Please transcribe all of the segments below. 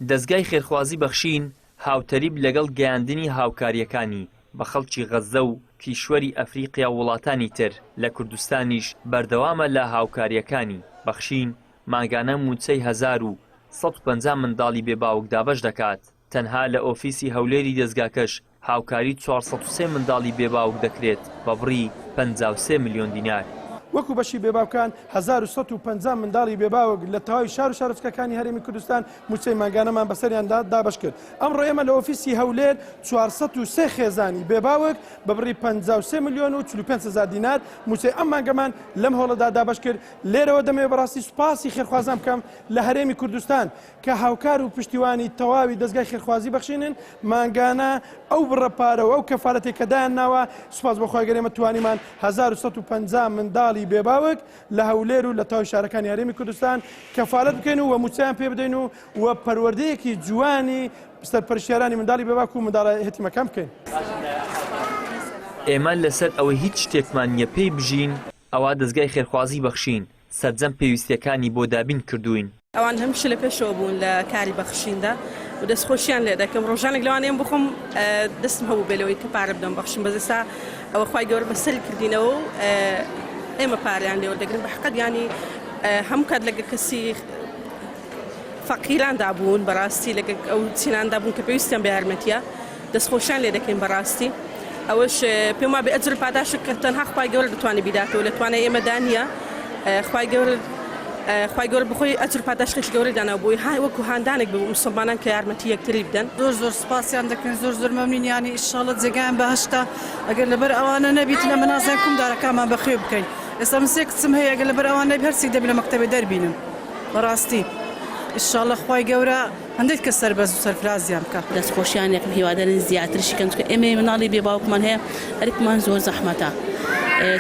دەزگای خێرخوازی بەخشین هاوتەریب لەگەڵ گەیاندنی هاوکارییەکانی بە خەڵکی غەززە و کیشوەری ئەفریقیا و وڵاتانی تر، لە کوردستانیش بەردەوامە لە هاوکارییەکانی، بەخشین مانگانە مووچەی 1150 منداڵی بێ باوک دابەش دەکات، تەنها لە ئۆفیسی هەولێری دەزگاکەش هاوکاری 403 منداڵی بێ باوک دەکرێت بە بڕی 53 ملیۆن دینار. وەکو بەشی بێباوکان 1150 منداڵی بێباوک لە تەواوی شار و شارۆچکەکانی هەرێمی کوردستان مووچەی مانگانەمان بەسەریاندا دابەش کرد. ئەمڕۆ ئێمە لە ئۆفیسی هەولێر 403 خێزانی بێباوک بە بڕی 53 ملیۆن و 45 هەزار دینار مووچەی ئەم مانگەمان لەم هۆڵەدا دابەش کرد. لێرەوە دەمەوێت بەڕاستی سوپاسی خێرخوازان بکەم لە هەرێمی کوردستان کە هاوکار و پشتیوانی تەواوی دەزگای خێرخوازی بەخشینن مانگانە ئەو بڕە پارە و ئەو کەفالەتێک کە دایان ناوە سوپاس بۆ خوای گەورە ئێمە توانیمان 1150 منداڵی بێباوک لە هەولێر و لە تەواوی شارەکانی هەرێمی کوردستان کەفالەت بکەین و مووچەیان پێ بدەین و و پەروەردەیەکی جوانی سەرپەرشتیارانی منداڵی بێباک و منداڵە یەتیمەکان بکەین. ئێمە لەسەر ئەوەی هیچ شتێکمان نییە پێی بژین، ئەوا دەزگای خێرخوازی بەخشین سەرجەم پێویستییەکانی بۆ دابین کردووین. ئەوان هەمیشە لە پێشەوە بوون لە کاری بەخشیندا و دەستخۆشیان لێ دەکەم ڕۆژانێک لەوانەیە من بخۆم دەستم هەبوو بێ لەوەی کە پارە بدەم بەخشم بەس ئێستا ئەوە خوای گەورە بەسەری کردینەوە و ئێمە پارەیان لێ وەردەگرن بە حەقەت یانی هەموو کات لەگە کەسی فەقیراندا بوون بەڕاستی لەگە ئەو چیناندا بوون کە پێویستیان بە یارمەتیە دەستخۆشیان لێ دەکەین بەڕاستی ئەوەش پێم وابێ ئەجر پاداشت کە تەنها خوای گەورە دەتوانێت بیداتەوە لە توانای ئێمەدا نییە خوای گەورە خوای گەورە بخۆی ئەجر پاداشتێکی گەورەی دانا بۆی های وەکو هاندانێک بۆ مسلمانان کە یارمەتی یەکتری بدەن. زۆر زۆر سوپاسیان دەکەین زۆر زۆر مەمنونیانی ئیشاڵە جێگایان بەهەشتە ئەگەر لەبەر ئەوانە نەبیت لە منازان کوم دارەکانمان بەخێو بکەین ئێستا من سێ کچم هەیە ئەگەر لەبەر ئەوان نەبی هەرچی دەبی لە مەکتەبێ دەربینم بەڕاستی ئیشاڵە خوای گەورە هەندێک کەس سەربەرز و سەرفرازیان بکا. دەست خۆشیان لێکم هیوادارین زیاترشی کەن چونکە ئێمەی مناڵی بێ باوکمان هەیە ئەرکمان زۆر زەحمەتە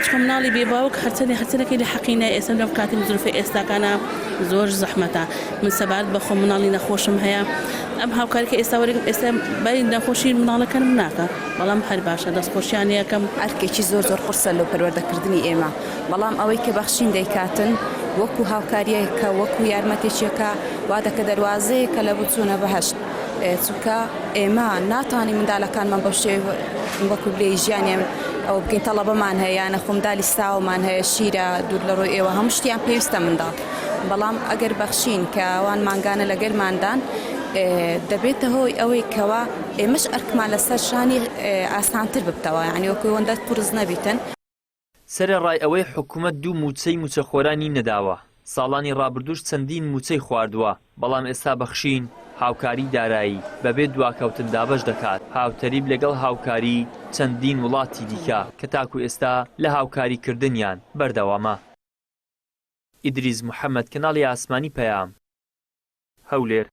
چونکە مناڵی بێ باوک هەرچەندی هەرچەندەکەی لە حەقی نای ئێستا لەم کاتی زروفەی ئێستاکانە زۆر زەحمەتە من سەبارەت بە خۆم مناڵی نەخۆشم هەیە ئەم هاوکاری کە ئێستا وەرگم ئێستا باری نەخۆشی مناڵەکەنم ناکە بەڵام هەر باشە دەست خۆشیان لێکەم. ئەرکێکی زۆر زۆر قورسە لۆ پەروەردەکردنی ئێمە بەڵام ئەوەی کە بەخشین دەیکاتن وەکو هاوکاریەکە وەکو یارمەتێکێکە وا دەکە دەروازەیەکە لە بۆ چوونە بەهەشت چونکە ئێمە ناتوانین مندالەکانمان بەو شێوە وەکو بلێی ژیانیان ئەوە بکەین تەڵەبەمان هەیە یانە خۆ مندالی ساومان هەیە شیرە دوور لە ڕووی ئێوە هەموو شتیان پێویستە منداڵ بەڵام ئەگەر بەخشین کە ئەوان مانگانە لەگەرماندان دەبێتە هۆی ئەوەی کەوا ئێمەش ئەرکمان لەسەر شانی ئاسانتر ببتەوە یعنی وەکو ئەوەندە قورس نەبیتن. سەرەڕای ئەوەی حکومەت دوو مووچەی مووچەخۆرانی نەداوە، ساڵانی ڕابردووش چەندین مووچەی خواردووە، بەڵام ئێستا بەخشین هاوکاری دارایی بەبێ دواکەوتن دابەش دەکات، هاوتەریب لەگەڵ هاوکاری چەندین وڵاتی دیکە کە تاکو ئێستا لە هاوکاریکردنیان بەردەوامە. ئیدریس محەمەد، کەناڵی ئاسمانی پەیام، هەولێر.